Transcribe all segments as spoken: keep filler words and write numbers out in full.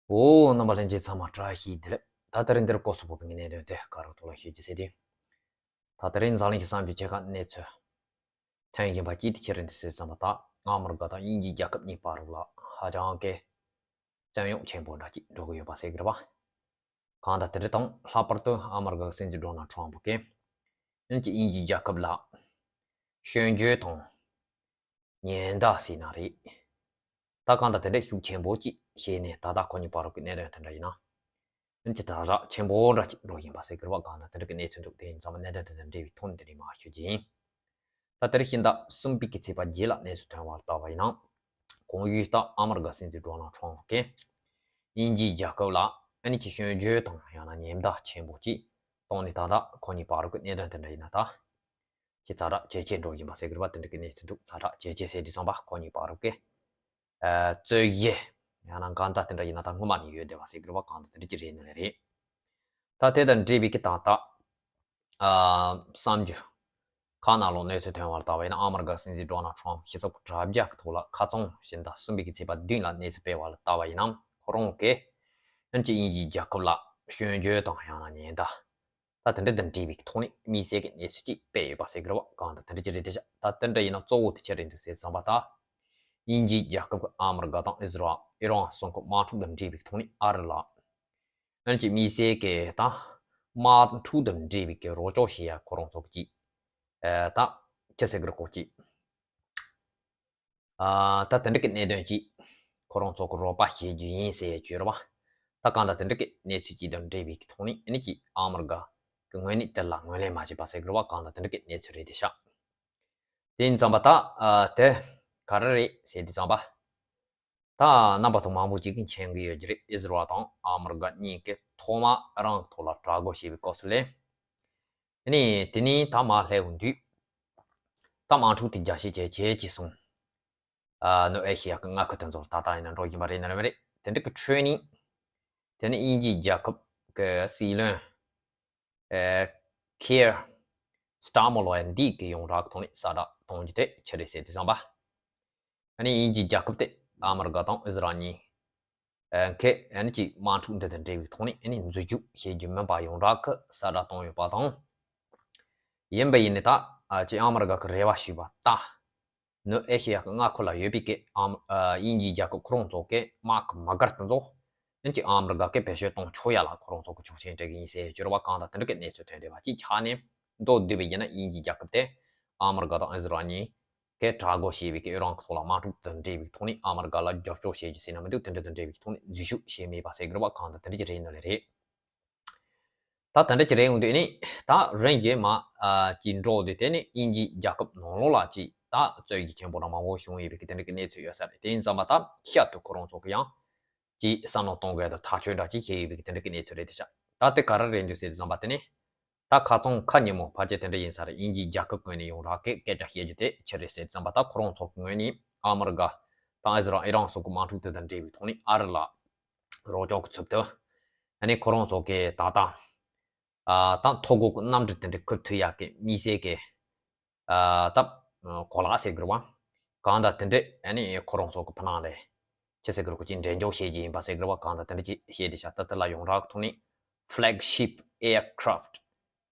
འོ། རྣམ་པ་ལྷན་རྒྱས་ཚང་མ་བཀྲ་ཤིས་བདེ་ལེགས། ད་དེ་རིང་འདིར་སྐོར་སོགས་པོ་པའི་གནད་དོན་དེ་ག་རོ་ཐོག་ལ་ཤོད་རྒྱུ་ཟེར་ཏེ། ད་དེ་རིང་འཛམ་གླིང་གི་གསར་འགྱུར་ཆེ་ཁག་གནས་ཚུལ་ཐོན་བཞིན་པ་གཅིག་དེ་ཆེ་རིང་དུ་ཟེར་ཙམ་པ། ད་ཨ་མི་རི་ཀ་དང་དབྱིན་ཇིའི་རྒྱལ་ཁབ་གཉིས་བར་ལ་ཧ་ཅང་གི་བཙན་གཡོག་ཆེན་པོ་འདྲ་གཅིག་འགྲོ་གི་ཡོད་པ་ཟེར་གི་རེད་པ། གང་ལྟར་དེ་རིང་དང་ལྷག་པར་དུ་ཨ་མི་རི་ཀ་གི་སྲིད་འཛིན་ཌོ་ནལ་ཊམ་ཕུ་གིས་ཨ་ནི་དབྱིན་ཇིའི་རྒྱལ་ཁབ་ལ་སྐྱོན་བརྗོད་དང་ཉེན་བརྡ་ཟེར་ན་རེད། ད་གང་ལྟར་དེ་འདྲ་ཤུགས་ཆེན་པོ་ཅིག་བྱས་ནས་ད་ལྟ་ཁོ་གཉིས་བར་གྱི་གནད་དོན་དེ་འདྲ་ཡིན་ན། ཨ་ནི་དྲག་ཆེན་པོ་འདྲ་ཅིག་འགྲོ་བཞིན་པ་ཟེར་གི་རེད་པ། གང་ལྟར་དེ་འདྲ་གི་གནས་ཚུལ་འདུག་དེ་ཡིན་ཙང་གནད་དོན་དེ་དང་འབྲེལ་བའི་ཐོག་ནས་དེ་རིང་མར་ཤོད་ཀྱི་ཡིན། ད་དེ་རིང་ཕྱི་ཟླ་གསུམ་པའི་གི་ཚེས་པ་བརྒྱད་ལ་གནས་ཚུལ་ཐོན་པ་ལ་བལྟས་པ་ཡིན་ན། གོང་ཞུས་ལྟར་ཨ་མི་རི་ཀ་སྲིད་འཛིན་ཌོ་ནལ་ཊམ་ཕུ་གིས་དབྱིན་ཇིའི་རྒྱལ་ཁབ་ལ་ཨ་ནི་ཅིག་སྐྱོན་བརྗོད་དང་ཡང་ན་ཉེན་བརྡ་ཆེན་པོ་ཅིག་བཏང་ནས་ད་ལྟ་ཁོ་གཉིས་བར་གྱི་གནད་དོན་དེ་འདྲ་ཡིན་ན་ད་ཅིག་ཛ་དྲག་ཇེ་ཆེར་འགྲོ་བཞིན་པ་ཟེར་གི་རེད་པ། དེ་འདྲ་གི་གནས་ཚུལ་འདུག་ཛ་དྲག་ཇེ་ཆེ་ཟེར་དུས་ཙམ་པ་ཁོ་གཉིས་བར་གྱི་ཨ་རྩོད་གཞི་ཡང་ན་འགལ་ཟླ་དེ་འདྲ་ཡིན་ན་ད་སྔོན་མ་ནས་ཡོད་བསྡད་པ་ཟེར་གི་རེད་པ། གང་ལྟར་དེ་འདྲ་ཅིག་རེད་ནི་རེད། ད་དེ་དང་འབྲེལ་བའི་གི་ད་ལྟ་ཨ་གསར་འགྱུར་ཁག་ནང་ལོགས་གནས་ཚུལ་ཐོན་པ་ལ་བལྟས་པ་ཡིན་ན། ཨ་མི་རི་ཀ་སྲིད་འཛིན་ཌོ་ནལ་ཊམ་ཕུ་ཕྱི་ཚེས་དྲུག་བརྒྱ་གི་ཐོག་ལ་ཁ་རྩང་ཕྱི་ཟླ་གསུམ་པའི་གི་ཚེས་པ་བདུན་ལ་གནས་ཚུལ་སྤེལ་བ་ལ་བལྟས་པ་ཡིན་ན། ཁོ་རང་གིས་ཨ་ནི་ཅིག་དབྱིན་ཇིའི་རྒྱལ་ཁབ་ལ་སྐྱོན་བརྗོད་དང་ཡང་ན་ཉེན་བརྡ། ད་དེ་འདྲ་དང་འབྲེལ་བའི་ཐོག་ནས་དམིགས་བསལ་གྱི་གནས་ཚུལ་ཅིག་སྤེལ་ཡོད་པ་ཟེར་གི་རེད་པ། གང་ལྟར་དེ་འདྲ་ཅིག་རེད་དེ་ཤག་ད་དེ་འདྲ་ཡིན་ན་གཙོ་བོ་དེ་ཆི་རེད་འདུག་ཟེར་ཙམ་པ། ད་དབྱིན་ཇིའི་རྒྱལ་ཁབ་ཀྱིས་ཨ་མི་རི་ཀ་དང་ཨི་ཟི་རལ་ཨི་རན་གསུམ་གྱི་དམག་འཁྲུག་དང་འབྲེལ་བའི་ཐོག་ནས་ཨ་རི་ལ་ཨ་ནི་ཅིག་དམིགས་བསལ་གྱི་ད་དམག་འཁྲུག་དང་འབྲེལ་བའི་གི་རོགས་སྐྱོར་བྱེད་ཡ་ཁོ་རང་ཚོ་གི་ཅིག་ཨ་ད་ཅི་ཟེར་གི་རེད། ཁོ་ཅིག་ཨ་ད་དེ་འདྲ་གི་གནད་དོན་ཅིག་ཁོ་རང་ཚོ་གི་རོགས་པ་བྱེད་རྒྱུ་ཡིན་ཟེར་ཡ་བརྗོད་རེད་པ། ད་གང་ལྟར་དེ་འདྲ་གི་གནས་ཚུལ་ཅིག་དང་འབྲེལ་བའི་གི་ཐོག་ནས་ཨ་ནི་ཅིག་ཨ་མི་རི་ཀ་གི་ངོས་ནས་དེ་ལ་ངོས་ལེན་མ་བྱས་པ་ཟེར་གི་རེད་པ། གང་ལྟར་དེ་འདྲ་གི་གནས་ཚུལ་རེད་དེ་ཤག་དེ་ཡིན་ཙམ་པ་ད་ཨ་དེ་ག་རེ་རེད་ཟེར་དུས་ཙམ་པ། ད་རྣམ་པ་ཚོ་མང་པོ་ཅིག་གིས་མཁྱེན་གྱི་ཡོད་ཀྱི་རེད། ཨི་ཟི་རལ་དང་ཨ་མི་རི་ཀ་གཉིས་ཀྱིས་ཐོག་མར་ཨི་རན་གྱི་ཐོག་ལ་དྲག་རྒོལ་བྱས་པའི་སྐབས་སུ་ལས། ཨ་ནི་དེ་ནས་ད་མར་སླེབས་ཡོང་དུས། ད་དམག་འཁྲུག་དེ་རྒྱས་བཤད་བྱས་བྱས་ཅི་སོང་། ཨ་ནུབ་ཨེ་ཤི་ཡ་གི་མངའ་ཁུལ་དེ་ཚོར་ད་ལྟ་ཡིན་ན་འགྲོ་བཞིན་པ་རེད་ན་རེད་མ་རེད། དེ་འདྲ་གི་ཁྲོད་ནས། དེ་ནི་དབྱིན་ཇིའི་རྒྱལ་ཁབ་ཀྱི་སྲིད་བློན་ཨེ་ཁེར་སི་ཊར་མར་ལབ་ཡ་འདི་གི་ཡོངས་གྲགས་ཐོག་ནས་གསལ་བསྒྲགས་གཏོང་རྒྱུ་དེ་ཆི་རེད་ཟེར་དུས་ཙམ་པ། ཨ་ནི་དབྱིན་ཇིའི་རྒྱལ་ཁབ་དེ་ཨ་མི་རི་ཀ་དང་ཨི་ཟི་རལ་གཉིས་ཨ་ཁེ་ཨ་ནི་ཅིག་དམག་འཁྲུག་འདི་དང་འབྲེལ་བའི་ཐོག་ནས་ཨ་ནི་མཛུབ་ཞུགས་བྱེད་རྒྱུ་མིན་པ་ཡོངས་གྲགས་ཀྱི་གསལ་བསྒྲགས་བཏང་ཡོད་པ་དང་། ཡིན་པ་ཡིན་ནའི་ད་ཨ་ཅིག་ཨ་མི་རི་ཀ་གི་རེ་བ་ཞུས་པ་ལྟར། ནུབ་ཨེ་ཤེ་ཡ་གི་མངའ་ཁུལ་ལ་ཡོད་པའི་གི་ཨམ་ཨ་དབྱིན་ཇིའི་རྒྱལ་ཁབ་ཁོ་རང་ཚོ་གི་དམག་གི་མི་སྒར་དེ་ཚོ་ཨ་ནི་ཅིག་ཨ་མི་རི་ཀ་གིས་བེད་སྤྱོད་གཏོང་ཆོག་ཡ་ལ་ཁོ་རང་ཚོ་གི་ཆོག་མཆན་སྤྲད་གི་ཡིན་ཟེར་བརྗོད་པ་གང་དང་དེ་འདྲ་གི་གནས་ཚུལ་ཐོན་བསྡད་པ་ཅིག་ཆགས་ནས། མདོར་བསྡུས་པ་ཡིན་ན་དབྱིན་ཇིའི་རྒྱལ་ཁབ་དེ་ཨ་མི་རི་ཀ་དང་ཨི་ཟི་རལ་གཉིས་ཀྱིས་དྲག་རྒོལ་བྱས་པའི་གི་ཨི་རན་གྱི་ཐོག་ལ་དམག་འཁྲུག་དང་འབྲེལ་བའི་ཐོག་ནས་ཨ་མི་རི་ཀ་ལ་རྒྱབ་སྐྱོར་བྱེད་རྒྱུ་ཟེར་ན་མི་འདུག་དེ་འདྲ་དང་འབྲེལ་བའི་ཐོག་ནས་འཛུལ་ཞུགས་བྱས་མེད་པ་ཟེར་གི་རེད་པ། གང་དང་དེ་འདྲ་ཅིག་རེད་ནི་རེད། ད་དེ་འདྲ་ཅིག་རེད་འོང་དུས་ནི་ད་རིམ་གྱིས་མར་ཨ་ཅིག་འགྲོ་དུས་དེ་ནི་དབྱིན་ཇིའི་རྒྱལ་ཁབ་ནང་ལོགས་ལ་ཅིག་ད་རྩོད་གཞི་ཆེན་པོ་རང་མང་པོ་བྱུང་ཡོད་པའི་གི་དེ་འདྲ་གི་གནས་ཚུལ་ཡོད་ས་རེད། དེ་ཡིན་ཙམ་པ་ད་བཤད་དུས་ཁོ་རང་ཚོ་གི་ཡང་ཅིག་བསམ་བློ་གཏོང་དགོས་དང་ཐག་གཅོད་འདྲ་ཅིག་བྱས་ཡོད་པའི་གི་དེ་འདྲ་གི་གནས་ཚུལ་རེད་དེ་ཤག་ད་དེ་ག་རེ་རེད་འདུག་ཟེར་དུས་ཙམ་པ་དེ་ནི། ད་ཁ་རྩང་ཁ་ཉིན་མོ་ཕལ་ཆེར་དེ་འདྲ་ཡིན་ས་རེད། དབྱིན་ཇིའི་རྒྱལ་ཁབ་ངོས་ནས་ཡོངས་གྲགས་ཀྱི་སྐད་ཆ་བཤད་རྒྱུ་དེ་ཆི་རེད་ཟེར་དུས་ཙམ་པ་ད་ཁོ་རང་ཚོ་གི་ངོས་ནས་ཨ་མི་རི་ཀ་དང་ཨི་ཟི་རལ་ཨི་རན་སོགས་ཀྱི་དམག་འཁྲུག་དེ་དང་འབྲེལ་བའི་ཐོག་ནས་ཨ་རི་ལ་རོགས་སྐྱོར་གྱི་ཚུལ་དུ། ཨ་ནི་ཁོ་རང་ཚོ་གིས་ད་ལྟ་ཨ་ད་ཐོ་འགོད་ཀྱི་གནམ་གྲུ་དེ་འདྲ་འཁུར་ཐུབ་ཡག་གི་དམིགས་བསལ་གྱི་ཨ་ད་གོ་ལག་ཟེར་དགོས་རེད་པ། གང་ལྟར་དེ་འདྲས་ཨ་ནི་ཁོ་རང་ཚོ་གི་ཕ་ནང་ལ་ཅི་ཟེར་དགོས་རེད། ཁོ་ཅིག་འགྲེམས་འཇོག་བྱེད་ཀྱི་ཡིན་པ་ཟེར་དགོས་རེད་པ། གང་ལྟར་དེ་འདྲ་ཅིག་བཤད་དེ་ཤག་ད་དེ་ལ་ཡོངས་གྲགས་ཐོག་ནས་Flagship Aircraft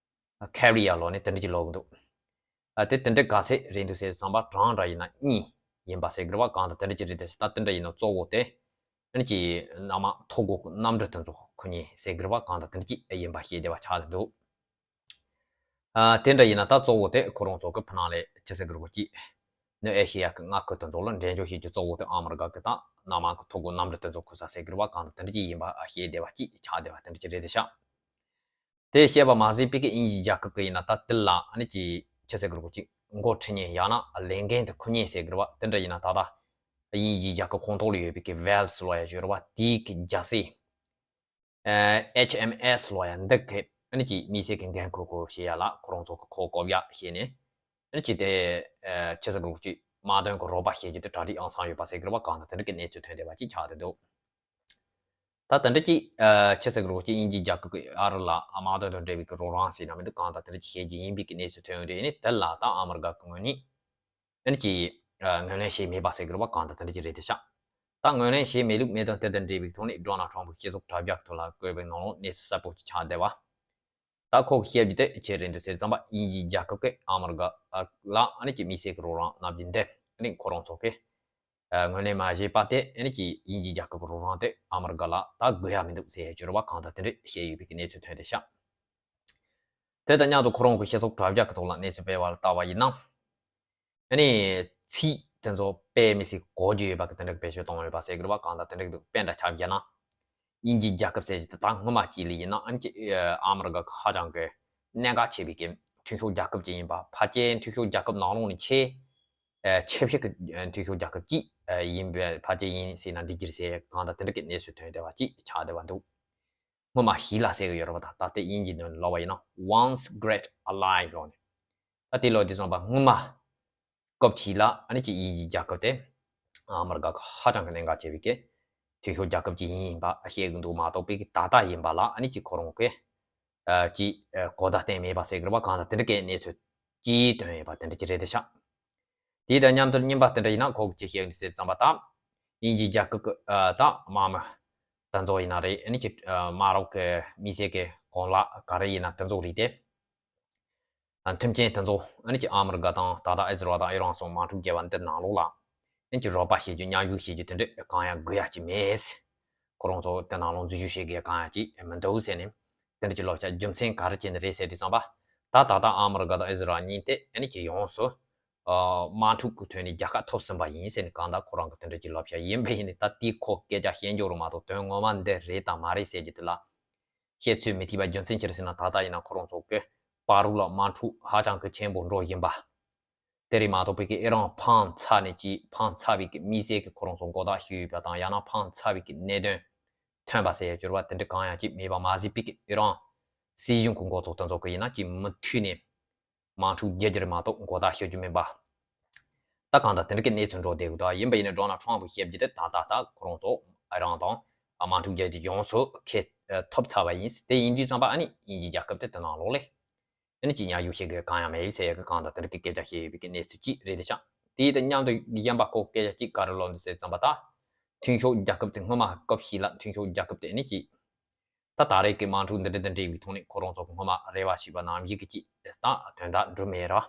Carrier ལབ་ནས་དེ་འདྲ་ཅིག་ལབ་ཀྱི་འདུག་ཨ་དེ་དེ་འདྲ་ག་ཚད་རེད་འདུག་ཟེར་དུས་ཙམ་པ་གྲངས་འདྲ་ཡིན་ན་གཉིས་ཡིན་པ་ཟེར་དགོས་རེད་པ། གང་ལྟར་དེ་འདྲ་ཅིག་རེད་དེ། ད་དེ་འདྲ་ཡིན་ན་གཙོ་བོ་དེ་ཨ་ནི་ཅིག་གནམ་དམག་ཐོ་འགོད་ཀྱི་གནམ་གྲུ་དེ་ཚོ་འཁུར་མཁན་ཟེར་དགོས་རེད་པ། གང་ལྟར་དེ་འདྲ་ཅིག་ཡིན་པ་ཤེས་བདེ་བ་ཆགས་བསྡད་འདུག་ཨ་དེ་འདྲ་ཡིན་ན་ད་གཙོ་བོ་དེ་ཁོ་རང་ཚོ་གི་ཕ་ནང་ལ་ཅི་ཟེར་དགོས་རེད། ཅིག་ནུབ་ཨེ་ཤེ་ཡ་གི་མངའ་ཁུལ་དེ་ཚོ་ལ་འགྲེམས་འཇོག་བྱེད་རྒྱུ་གཙོ་བོ་དེ་ཨ་མི་རི་ཀ་གི་ད་གནམ་དམག་གི་ཐོ་འགོད་གནམ་གྲུ་དེ་ཚོ་འཁུར་ས་ཟེར་དགོས་རེད་པ། གང་ལྟར་དེ་འདྲ་ཅིག་ཡིན་པ་ཤེས་བདེ་བ་ཅིག་ཆགས་བསྡད་པ་དེ་འདྲ་ཅིག་རེད་དེ་ཤག་དེ་བཤད་པ་མ་ཟད་པའི་གི་དབྱིན་ཇིའི་རྒྱལ་ཁབ་ཀྱི་ཡིན་ན་ད་དེ་ལ་ཨ་ནི་ཅིག་ཅི་ཟེར་དགོས་རེད། ཅིག་འགོ་ཁྲིད་མཁན་ཡང་ན་ལས་འགན་དེ་འཁུར་མཁན་ཟེར་དགོས་རེད་པ། དེ་འདྲ་ཡིན་ན་ད་ལྟ་དབྱིན་ཇིའི་རྒྱལ་ཁབ་ཁོངས་གཏོགས་ལ་ཡོད་པའི་གི་ཝེལ་སི་ལབ་ཡ་ཡོད་རེད་པ། དེའི་གི་རྒྱལ་སྲས་ཨེ་ཨེཆ་ཨེམ་ཨེས་ལབ་ཡ་འདི་གི་ཨ་ནི་ཅིག་དམིགས་བསལ་གྱི་འགན་འཁུར་དགོས་བྱེད་ཡ་ལ་ཁོ་རང་ཚོ་གི་ཁོ་བཀོད་ཡ་བྱས་ནས། ཨ་ནི་ཅིག་དེ་ཨེ་ཅི་ཟེར་དགོས་རེད། ཅིག་དམག་དོན་གྱི་རོགས་པ་བྱེད་རྒྱུ་དེ་གྲ་སྒྲིག་ཨང་ཚང་ཡོད་པ་ཟེར་གི་རེད་པ། གང་ལྟར་དེ་འདྲ་གི་གནས་ཚུལ་ཐོན་བསྡད་པ་ཅིག་ཆགས་བསྡད་འདུག་ད་དེ་འདྲ་ཅིག་ཨེ་ཅི་ཟེར་དགོས་རེད། ཅིག་དབྱིན་ཇིའི་རྒྱལ་ཁབ་ཀྱིས་ཨ་རི་ལ་དམག་དོན་དང་འབྲེལ་བའི་གི་རོགས་རམ་ཟེར་ན་མི་འདུག་གང་ལྟར་དེ་འདྲ་ཅིག་བྱེད་རྒྱུ་ཡིན་པའི་གི་གནས་ཚུལ་ཐོན་ཡོང་དུས་ནི་དེ་ལ་ད་ཨ་མི་རི་ཀ་གི་ངོས་ནས་ཨ་ནི་ཅིག་ཨ་ངོས་ལེན་བྱས་མེད་པ་ཟེར་གི་རེད་པ། གང་ལྟར་དེ་འདྲ་ཅིག་རེད་དེ་ཤག་ད་ངོས་ལེན་བྱེད་མེད་ལུགས་གནད་དོན་དེ་དང་འབྲེལ་བའི་ཐོག་ནས་ཌོ་ནལ་ཊམ་ཕུ་སྤྱི་ཚོགས་དྲ་རྒྱ་གི་ཐོག་ལ་བཀོད་པའི་ནང་ལོགས་གནས་ཚུལ་གསལ་པོ་ཅིག་ཆགས་བསྡད་པ། ད་ཁོ་གི་བཤད་རྒྱུ་དེ་ཅི་རེད་འདུག་ཟེར་ཙམ་པ། དབྱིན་ཇིའི་རྒྱལ་ཁབ་ཀྱིས་ཨ་མི་རི་ཀ་ལ་ཨ་ནི་ཀྱི་དམིགས་བསལ་གྱི་རོགས་རམ་གནང་རྒྱུ་འདི་ཨ་ནི་ཁོ་རང་ཚོ་གིས་ངོས་ལེན་མ་བྱས་པ་དེ་ཨ་ནི་ཀྱི་དབྱིན་ཇིའི་རྒྱལ་ཁབ་ཀྱི་རོགས་རམ་དེ་ཨ་མི་རི་ཀ་ལ་ད་དགོས་ཡ་མི་འདུག་ཟེར་ཡ་བྱས་རེད་པ། གང་ལྟར་དེ་འདྲ་བཤད་ཡོད་པའི་གནས་ཚུལ་ཐོན་བསྡད་ཤག་དེ་དང་མཉམ་དུ་ཁོ་རང་གི་སྤྱི་ཚོགས་དྲ་རྒྱ་གི་ཐོག་ལ་གནས་ཚུལ་སྤེལ་བ་ལ་བལྟས་པ་ཡིན་ན། ཨ་ནི་ཚིག་དེ་ཚོ་དཔེ་མི་སྲིད་གོ་རྒྱུ་ཡོད་པ་གི་དེ་འདྲ་གི་བེད་སྤྱོད་བཏང་ཡོད་པ་ཟེར་གི་རེད་པ། གང་ལྟར་དེ་འདྲ་གི་འདུག་དཔེ་འདྲ་ཆ་བཞག་ན། དབྱིན་ཇིའི་རྒྱལ་ཁབ་ཟེར་གྱི་དེ་ད་སྔོན་མ་ཅིག་ལ་ཡིན་ན་ཨ་ནི་ཨ་མི་རི་ཀ་གི་ཧ་ཅང་གི་གནད་འགག་ཆེ་བའི་གི་མཐུན་ཕྱོགས་རྒྱལ་ཁབ་ཅིག་ཡིན་པ། ཕལ་ཆེར་མཐུན་ཕྱོགས་རྒྱལ་ཁབ་ནང་ལོགས་ནས་ཆེས་ཆེ་ཤོས་ཀྱི་མཐུན་ཕྱོགས་རྒྱལ་ཁབ་ཅིག་ཡིན་པ། ཕལ་ཆེར་ཡིན་ཟེར་ན་འགྲིག་གི་རེད་ཟེར། གང་ལྟར་དེ་འདྲ་གི་གནས་ཚུལ་ཐོན་བསྡད་པ་ཅིག་ཆགས་བསྡད་པ་འདུག་སྔོན་མ་ཧི་ལ་ཟེར་གི་ཡོད་རེད་པ། ད་ད་ལྟའི་དབྱིན་ཇིའི་ནང་ལ་ལབ་པ་ཡིན་ན་once great ally ལབ་ནས། ད་དེ་ལབ་དུས་ཙམ་པ་སྔོན་མ་སྐབས་ཤིག་ལ་ཨ་ནི་ཀྱི་དབྱིན་ཇིའི་རྒྱལ་ཁབ་དེ་ཨ་མི་རི་ཀ་གི་ཧ་ཅང་གི་གནད་འགག་ཆེ་བའི་གི་མཐུན་ཕྱོགས་རྒྱལ་ཁབ་ཅིག་ཡིན་པ་བཤད་གི་འདུག་མ་གཏོགས་པའི་གི་ད་ལྟ་ཡིན་པ་ལ་ཨ་ནི་ཀྱི་ཁོ་རང་གི་ཀྱི་གོ་བརྡ་བསྟན་མེད་པ་ཟེར་གི་རེད་པ། གང་ལྟར་དེ་འདྲ་གི་གནས་ཚུལ་ཅིག་ཐོན་ཡོད་པ་དེ་འདྲ་ཅིག་རེད་དེ་ཤག་དེ་དང་མཉམ་དུ་རྙིང་པ་དེ་འདྲ་ཡིན་ན་ཁོ་གི་ཅི་བཤད་ཡོད་ཟེར་ཙམ་པ་ད། དབྱིན་ཇིའི་རྒྱལ་ཁབ་ཀྱི་ཨ་ད་དམག་མི་དེ་ཚོ་ཡིན་ན་རེད། ཨ་ནི་ཀྱི་ཨ་མ་རོག་གི་དམིགས་བསལ་གྱི་གོང་ལག་ག་རེ་ཡིན་ན་དེ་ཚོ་རིགས་དེ། ཨ་མཐུན་རྐྱེན་དེ་ཚོ་ཨ་ནི་ཀྱི་ཨ་མི་རི་ཀ་དང་ད་ལྟ་ཨི་ཟི་རལ་དང་ཨི་རན་སོགས་དམག་འཁྲུག་བརྒྱབ་པ་འདི་ནང་ལོགས་ལ་ཨ་ནི་ཀྱི་རོགས་པ་བྱེད་རྒྱུ་མཉམ་ཞུགས་བྱེད་རྒྱུ་དེ་འདྲ་གང་ཡང་དགོས་ཡ་ཅིག་མེད། ཁོ་རང་ཚོ་དེ་ནང་ལོགས་འཛུལ་ཞུགས་བྱེད་དགོས་གང་ཡང་ཅིག་མི་འདུག་ཟེར་ནས་དེ་འདྲ་ཅིག་ལབ་བྱ་རྒྱུ་མཚན་ག་རེ་བྱས་ནས་རེད་ཟེར་དུས་ཙམ་པ། ད་ད་ལྟ་ཨ་མི་རི་ཀ་དང་ཨི་ཟི་རལ་གཉིས་དེ་ཨ་ནི་ཀྱི་ཡོངས་སུ་ཨ་དམག་འཁྲུག་གི་ཁྲོད་ནས་རྒྱལ་ཁ་ཐོབ་ཟིན་པ་ཡིན་ཟེར་ནས་གང་ལྟར་ཁོ་རང་གི་དེ་འདྲ་ཅིག་ལབ་བྱ་ཡིན་པ་ཡིན་ནས། ད་དེའི་ཁོ་སྐད་ཆ་བཤད་འཇོག་རུ་མ་གཏོགས་དོན་ངོ་མ་འདི་རེད་དང་མ་རེད་ཟེར་རྒྱུ་དེ་ལ་བཤད་ཚོད་མི་ཐིག་པ་རྒྱུ་མཚན་ཅི་རེད་ཟེར་ན། ད་ལྟ་ཡིན་ན་ཁོ་རང་ཚོ་གི་བར་དུ་ལ་དམག་འཁྲུག་ཧ་ཅང་གི་ཆེན་པོ་འགྲོ་བཞིན་པ། དེ་རེད་མ་གཏོགས་པའི་གི་ཨི་རན་འཕངས་ཚར་ནས་ཀྱི་འཕངས་ཚར་བའི་གི་དམིགས་བསལ་གི་ཁོ་རང་ཚོ་མགོ་བཏགས་ཞུས་ཡོད་པ་དང་ཡང་ན་འཕངས་ཚར་བའི་གི་གནད་དོན་ཐོན་པ་ཟེར་ཡ་འགྱུར་བ་དེ་འདྲ་གང་ཡང་ཅིག་མེད་པ་མ་ཟད་པའི་གི་ཨི་རན་སྲིད་གཞུང་གི་འགོ་ཚོགས་དེ་ཚོ་གི་ཡིན་ན་ཀྱི་མུ་མཐུད་ནས་དམག་འཁྲུག་རྒྱག་རྒྱུ་རེད་མ་གཏོགས་མགོ་བཏགས་ཞུ་རྒྱུ་མིན་པ། ད་གང་ལྟར་དེ་འདྲ་གི་གནས་ཚུལ་འགྲོ་བསྡད་ཡོད། ད་ཡིན་པ་ཡིན་ན་ཌོ་ནལ་ཊམ་ཕུ་བཤད་རྒྱུ་དེ་ད་ད་ད་ཁོ་རང་ཚོ་ཨི་རན་དང་དམག་འཁྲུག་རྒྱག་རྒྱུ་ཡོངས་སུ་ཁེ་ཐོབ་ཚར་བ་ཡིན། དེ་ཡིན་དུས་ཙམ་པ་ཨ་ནི་དབྱིན་ཇིའི་རྒྱལ་ཁབ་དེ་དེ་ནང་ལོགས་ལས་ཨ་ནི་ཅི་ཉག་གཡུག་བྱེད་དགོས་གང་ཡང་མེད་ཟེར་ཡ་གི་གང་ལྟར་དེ་འདྲ་གི་སྐད་ཆ་བཤད་ཡོད་པའི་གི་གནས་ཚུལ་ཅིག་རེད་དེ་ཤག་དེའི་དང་མཉམ་དུ་གཞན་པ་ཁོ་སྐད་ཆ་ཅིག་ག་རེ་ལབ་འདུག་ཟེར་ཙམ་པ་ད། མཐུན་ཕྱོགས་རྒྱལ་ཁབ་དེ་སྔོན་མ་སྐབས་ཤིག་ལ་མཐུན་ཕྱོགས་རྒྱལ་ཁབ་དེ་ཨ་ནི་ཅི། ད་ད་རེས་ཀྱི་དམག་འཁྲུག་འདི་འདྲ་དང་འབྲེལ་བའི་ཐོག་ནས་ཁོ་རང་ཚོ་གི་སྔོན་མ་རེ་བ་ཞུས་པ་ནང་བཞིན་གྱི་ཅིག་ད་དོན་དག་འགྲུབ་མེད་ར།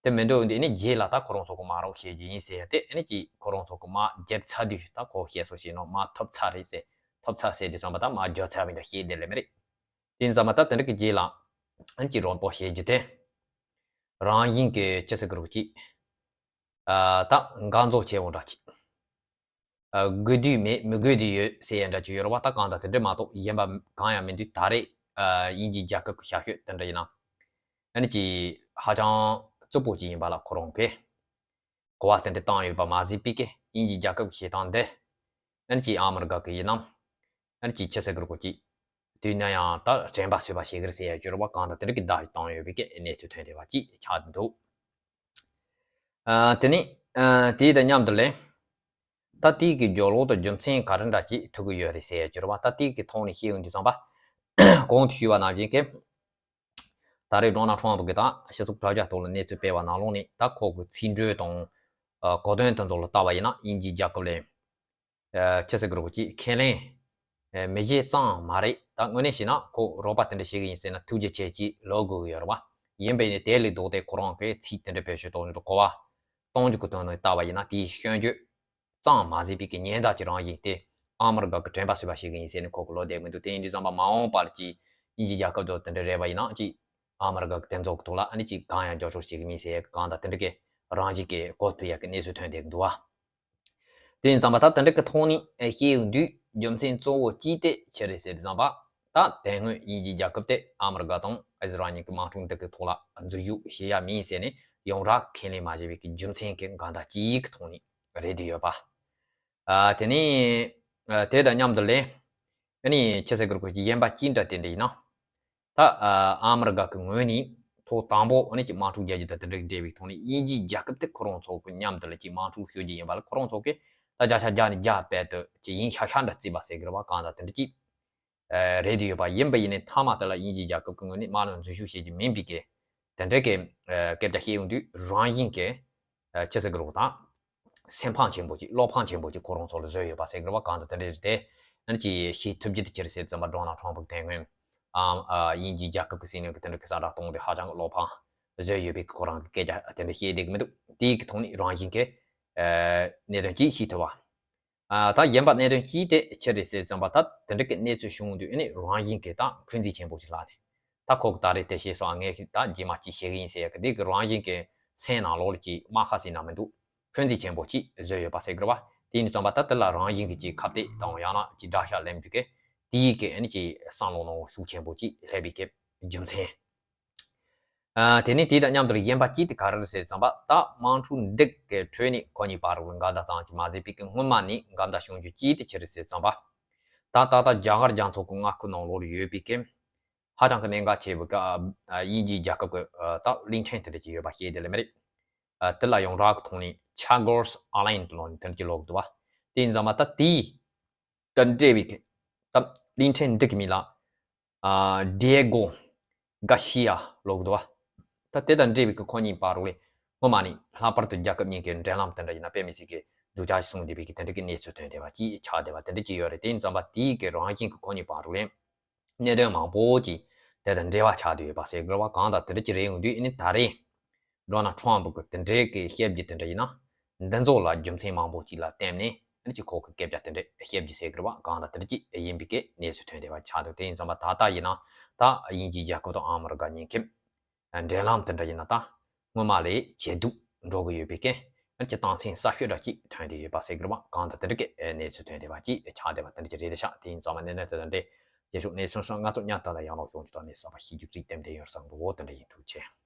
དེ་མི་འདུག་འདི་ནི་རྗེས་ལ་ད་ཁོ་རང་ཚོ་གི་དམག་རོགས་བྱེད་རྒྱུ་ཡིན་ཟེར་ཡ་དེ་ཨ་ནི་ཅིག་ཁོ་རང་ཚོ་གི་དམག་རྒྱབ་ཚར་དུས་ད་ཁོ་བཤད་སྲོལ་ཞིག་ནང་དམག་ཐོབ་ཚར་རེད་ཟེར། ཐོབ་ཚར་ཟེར་དུས་ཙམ་པ་ད་དམག་རྒྱབ་ཚར་བ་འདྲ་བཤད་བསྡད་ལེ་མི་རེད། དེ་ཙམ་པ་ད་དེ་འདྲ་གི་རྗེས་ལ་ཨ་ནི་ཅིག་རོགས་པ་བྱེད་རྒྱུ་དེ་རང་བཞིན་གྱི་ཅི་ཟེར་གི་རུ་ཅིག་ཨ་ད་འགག་རྫོགས་ཆེ་བོ་འདྲ་ཅིག་ཨ་དགོས་དུས་མེད་མི་དགོས་དུས་ཡོད་ཟེར་ཡ་འདྲ་ཅིག་ཡོད་རེད་པ། ད་གང་ལྟར་དེ་འདྲ་མ་གཏོགས་གཞན་པ་གང་ཡང་མི་འདུག་ད་རེས་ཨ་དབྱིན་ཇིའི་རྒྱལ་ཁབ་ཀྱི་ཞབས་ཞུ་དེ་འདྲ་ཡིན་ན་ཨ་ནི་ཅིག་ཧ་ཅང་རྩུབ་པོ་ཅིག་ཡིན་པ་ལ་ཁོ་རང་གིས་གོ་བ་དེ་འདྲ་བཏང་ཡོད་པ་མ་ཟད་པའི་གི་དབྱིན་ཇིའི་རྒྱལ་ཁབ་ཀྱི་བྱེད་སྟངས་འདི་ཨ་ནི་ཅིག་ཨ་མི་རི་ཀ་གི་ཡིན་ནམ་ཨ་ནི་ཅིག་ཕྱི་སྲིད་ཀྱི་རོགས་ཀྱིས་དུས་ནམ་ཡང་ད་དྲན་པ་གསོས་པ་བྱེད་ཀྱི་རེད་ཟེར་ཡ་འགྱུར་བ་གང་ལྟར་དེ་འདྲ་གི་བརྡ་ཞིག་བཏང་ཡོད་པའི་གི་གནས་ཚུལ་ཐོན་བསྡད་པ་ཅིག་ཆགས་འདུག་ཨ་དེ་ནི་ཨ་དེ་དང་མཉམ་དུ་ལས། ད་དེའི་གི་རྒྱབ་ལོགས་དུ་རྒྱུ་མཚན་ག་རེ་འདྲ་ཅིག་ཐུག་གི་ཡོད་རེད་ཟེར་ཡ་འགྱུར་བ་ད་དེའི་གི་ཐོག་ནས་བཤད་ཡོང་དུས་ཙམ་པ། གོང་དུ་ཞུས་པ་ནང་བཞིན་གི། ད་རེས་ཌོ་ནལ་ཊམ་ཕུ་གི་དང་སྤྱི་ཚོགས་དྲ་རྒྱ་ཐོག་ལ་གནས་ཚུལ་སྤེལ་བ་ནང་ལོགས་ནས་ད་ཁོ་གི་ཚིག་འགྲོས་དང་། ཨ་གོ་དོན་དེ་ཚོ་ལ་བལྟ་བ་ཡིན་ན་དབྱིན་ཇིའི་རྒྱལ་ཁབ་ལས། ཨ་ཕྱི་སྲིད་ཀྱི་རོགས་ཀྱིས་ཁས་ལེན། ཨ་མི་བྱེད་ཙང་མ་རེད། ད་དངོས་གནས་བྱས་ན་ཁོ་རོགས་པ་དེ་འདྲ་བྱེད་གི་ཡིན་ཟེར་ན་ཐུགས་རྗེ་ཆེ་ཅིག་ལབ་དགོས་ཀྱི་ཡོད་རེད་བ། ཡིན་པས་ནི་དེ་ལས་ལྡོག་སྟེ་ཁོ་རང་གིས་ཚིག་དེ་འདྲ་བེད་སྤྱོད་གཏོང་རྒྱུ་དང་གོ་བ་གཏོང་རྒྱུ་གི་དོན་ནི་བལྟ་བ་ཡིན་ན་དེའི་སྐྱོན་བརྗོད་ཙམ་མ་ཟད་པའི་གི་ཉེན་བརྡ་ཅིག་རང་བཞིན་ཏེ། ཨ་མི་རི་ཀ་གི་དྲན་པ་གསོས་པ་ཞིག་ཡིན་ཟེར་ནས་ཁོ་གི་ལོ་དེབ་མི་འདུག་དེ་ཡིན་དུས་ཙམ་པ་མ་འོངས་པར་ཅིག་དབྱིན་ཇི་རྒྱལ་ཁབ་དང་དེ་འདྲ་རེད་པ་ཡིན་ན་ཅིག་ཨ་མི་རི་ཀ་གི་དེ་ཚོ་གི་ཐོག་ལ་ཨ་ནི་ཅིག་གང་ཡང་རྒྱབ་སྐྱོར་བྱེད་གི་མིན་ཟེར་གང་ལྟར་དེ་འདྲ་གི་རང་བཞིན་གི་གོ་ཕུད་ཡག་གི་གནས་ཚུལ་ཐོན་བསྡད་གི་འདུག་བ། དེ་ཡིན་ཙམ་པ་ད་དེ་འདྲ་གི་ཐོག་ནས་བཤད་ཡོང་དུས་རྒྱུ་མཚན་གཙོ་བོ་གཅིག་དེ་ཆི་རེད་ཟེར་དུས་ཙམ་པ། ད་དེ་སྔོན་དབྱིན་ཇི་རྒྱལ་ཁབ་དེ་ཨ་མི་རི་ཀ་དང་ཨི་ཟི་རལ་གཉིས་ཀྱི་དམག་འཁྲུག་འདི་གི་ཐོག་ལ་འཛུལ་ཞུགས་བྱེད་ཡ་མིན་ཟེར་ནས་ཡོངས་གྲགས་ཁས་ལེན་མ་བྱས་པའི་གི་རྒྱུ་མཚན་གི་འགལ་ཟླ་གཅིག་གི་ཐོག་ནས་རེད་དུ་ཡོད་པ། ཨ་དེ་ནས་ཨ་དེ་དང་མཉམ་དུ་ལས་ཨ་ནི་ཕྱི་སྲིད་ཀྱི་རོགས་ཀྱི་གཞན་པ་གཅིག་འདྲ་དེ་འདྲ་ཡིན་ན། ད་ཨ་ཨ་མི་རི་ཀ་གི་ངོས་ནས་ཐོག་དང་པོ་ཨ་ནི་ཅིག་དམག་འཁྲུག་རྒྱག་རྒྱུ་དང་དེ་འདྲ་འབྲེལ་བའི་ཐོག་ནས་དབྱིན་ཇིའི་རྒྱལ་ཁབ་དེ་ཁོ་རང་ཚོ་གི་མཉམ་དུ་ལ་ཅིག་དམག་འཁྲུག་ཤོར་རྒྱུ་ཡིན་པ་ལ་ཁོ་རང་ཚོ་གིས་ད་བརྒྱ་ཆ་བརྒྱ་ནས་བརྒྱ་དཔལ་དུ་ཅིག་ཡིན་ཤག་ཤག་འདྲ་བརྩིས་པ་ཟེར་གི་རེད་བ། གང་ལྟར་དེ་འདྲ་ཅིག་ཨ་རེད་དུ་ཡོད་པ། ཡིན་པ་ཡིན་ནའི་མཐའ་མ་དེ་ལ་དབྱིན་ཇིའི་རྒྱལ་ཁབ་ཀྱི་ངོས་ནས་དམག་ལ་འཛུལ་ཞུགས་བྱེད་རྒྱུ་མིན་པའི་གི་དེ་འདྲ་གི་ཨ་སྐད་ཆ་བཤད་ཡོང་དུས་རང་བཞིན་གི་ཨ་ཕྱི་སྲིད་ཀྱི་རོགས་དང་ སེམས་ཕམ་ཆེན་པོ་ཅིག་བློ་ཕམ་ཆེན་པོ་ཅིག་ཁོ་རང་ཚོ་ལ་བཟོས་ཡོད་པ་ཟེར་གི་རེད་བ། གང་ལྟར་དེ་འདྲ་རེད་དེ། ཨ་ནི་ཅིག་ཤེས་ཐུབ་རྒྱུ་དེ་ཅི་རེད་ཟེར་ཙམ་པ། ཌོ་ནལ་ཊམ་ཕུ་གི་དེ་སྔོན་ཨམ་ཨ་དབྱིན་ཇིའི་རྒྱལ་ཁབ་ཀྱི་སྲིད་བློན་གྱི་དེ་འདྲ་གི་གསལ་བསྒྲགས་གཏོང་དེ་ཧ་ཅང་གི་བློ་ཕམ་བཟོས་ཡོད་པའི་ཁོ་རང་གི་སྐད་ཆ་དེ་འདྲ་བཤད་བསྡད་གི་མི་འདུག་དེའི་གི་ཐོག་ནས་རང་བཞིན་གྱི་ཨ་གནད་དོན་ཅིག་ཤེས་ཐུབ་བ། ཨ་ད་གཞན་པ་གནད་དོན་གཅིག་དེ་ཅི་རེད་ཟེར་ཙམ་པ། ད་དེ་འདྲ་གི་གནས་ཚུལ་བྱུང་དུས་ཨ་ནི་རང་བཞིན་གྱི་ད་འཁོན་འཛིན་ཆེན་པོ་ཅིག་ལངས་ཏེ། ད་ཁོ་གི་ད་རེས་དེ་བཤད་སོང་། ངས་ད་རྗེས་མ་ཅིག་བཤད་གི་ཡིན་ཟེར་ཡ་གི་དེ་གི་རང་བཞིན་གྱི་སེམས་ནང་ལོགས་ལ་ཅིག་རྨ་ཁ་ཟེར་ན་མི་འདུག་འཁོན་འཛིན་ཆེན་པོ་ཅིག་བཟོས་ཡོད་པ་ཟེར་གི་རེད་བ། དེ་ཡིན་ཙམ་པ་ད་དེ་ལ་རང་བཞིན་གྱི་ཅིག་ཁ་གཏད་དང་ཡང་ན་ཅིག་དགྲ་ཤ་ལེན་རྒྱུ་གི་དེའི་གི་ཨ་ནི་ཅིག་བསམ་བློ་ནང་ཤུགས་ཆེན་པོ་ཅིག་སླེབས་པའི་གི་རྒྱུ་མཚན། ཨ་དེ་ནས་དེ་དང་མཉམ་དུ་གཞན་པ་གཅིག་དེ་ག་རེ་རེད་ཟེར་ཙམ་པ། ད་དམག་འཁྲུག་འདི་གི་ཁྲོད་ནས་ཁོ་གཉིས་བར་དུ་འགལ་ཟླ་ཙམ་ཅིག་མ་ཟད་པའི་གི་སྔོན་མ་ནས་འགལ་ཟླ་བྱུང་རྒྱུ་གཅིག་དེ་ཅི་རེད་ཟེར་ཙམ་པ། ད་ད་ལྟ་རྒྱ་གར་རྒྱ་མཚོ་གི་མངའ་ཁུལ་ནང་ལོགས་ལ་ཡོད་པའི་གི་ཧ་ཅང་གི་གནད་འགག་ཆེ་བའི་གི་ཨ་དབྱིན་ཇིའི་རྒྱལ་ཁབ་ཀྱི་ཨ་ད་གླིང་ཕྲན་དེ་འདྲ་ཅིག་ཡོད་པ་ཤེས་དེ་ལས་མི་རེད། ཨ་དེ་ལ་ཡོངས་གྲགས་ཀྱི་ཐོག་ནས་Chagos Island ལབ་ནས་དེ་འདྲ་ཅིག་ལབ་ཀྱི་འདུག་བ། དེ་ཡིན་ཙམ་པ་ད་དེའི་དང་འབྲེལ་བའི་གི་ད་གླིང་ཕྲན་འདི་གི་མིང་ལ་ཨ་Diego Garcia ལབ་ཀྱི་འདུག་བ། ད་དེ་དང་འབྲེལ་བའི་གི་ཁོ་གཉིས་བར་ལ་སྔོན་མ་ནས་ལྷག་པར་དུ་རྒྱལ་ཁབ་གཉིས་ཀྱི་འབྲེལ་ལམ་དེ་འདྲ་ཡིན་ན་དཔེ་མི་སྲིད་ཀྱི་སྡུག་ཅག་ཞིག་སོང་བསྡད་པའི་གི་དེ་འདྲ་གི་གནས་ཚུལ་ཐོན་བསྡད་པ་ཅིག་ཆགས་བསྡད་པ་དེ་འདྲ་ཅིག་ཡོད་རེད། དེ་ཡིན་ཙམ་པ་དེའི་གི་རང་བཞིན་གི་ཁོ་གཉིས་བར་ལ་གནད་དོན་མང་པོ་ཅིག་དེ་དང་འབྲེལ་བ་ཆགས་བསྡད་ཡོད་པ་ཟེར་དགོས་པ། གང་ལྟར་དེ་འདྲ་ཅིག་རེད་ཡོང་དུས་ཨ་ནི་ད་རེས་ཌོ་ནལ་ཊམ་ཕུ་གི་དེ་འདྲའི་གི་བཤད་རྒྱུ་དེ་འདྲ་ཡིན་ན། འདི་ཚོ་ལ་རྒྱུ་མཚན་མང་པོ་ཅིག་ལ་བརྟེན་ནས་ཨ་ནི་ཅིག་ཁོ་གི་སྐད་ཆ་དེ་འདྲ་བཤད་རྒྱུ་ཟེར་དགོས་པ། གང་ལྟར་དེ་འདྲ་ཅིག་ཡིན་པའི་གི་གནས་ཚུལ་ཐོན་བསྡད་པ་ཆགས་འདུག་དེ་ཡིན་ཙམ་པ་ད་ལྟ་ཡིན་ན་ད་དབྱིན་ཇིའི་རྒྱལ་ཁབ་དང་ཨ་མི་རི་ཀ་གཉིས་ཀྱི་འབྲེལ་ལམ་དེ་འདྲ་ཡིན་ན་ད་སྔོན་མ་ལས་ཇེ་སྡུག་འགྲོ་གི་ཡོད་པའི་གི་ཨ་ནི་ཅིག་རྟགས་མཚན་གསར་ཤོས་འདྲ་ཅིག་ཐོན་བསྡད་ཡོད་པ་ཟེར་དགོས་པ། གང་ལྟར་དེ་འདྲ་གི་གནས་ཚུལ་ཐོན་བསྡད་པ་ཅིག་ཆགས་བསྡད་པ་དེ་འདྲ་ཅིག་རེད་ཤག་དེ་ཡིན་ཙམ་པ་གནད་དོན་དེ་དང་འབྲེལ་རྗེས་ཕྱོགས་གནས་ཚུལ་སོགས་ང་ཚོ་མཉམ་དུ་ལ་ཡང་ལོག་ཡོང་རྒྱུ་དང་གནས་ཚུལ་གསར་པ་ཤེས་རྒྱུ་ཅིག་ཏན་ཏན་ཡོང་བསམ་གི་འོ་དེ་འདྲ་ཡིན། ཐུགས་རྗེ་ཆེ།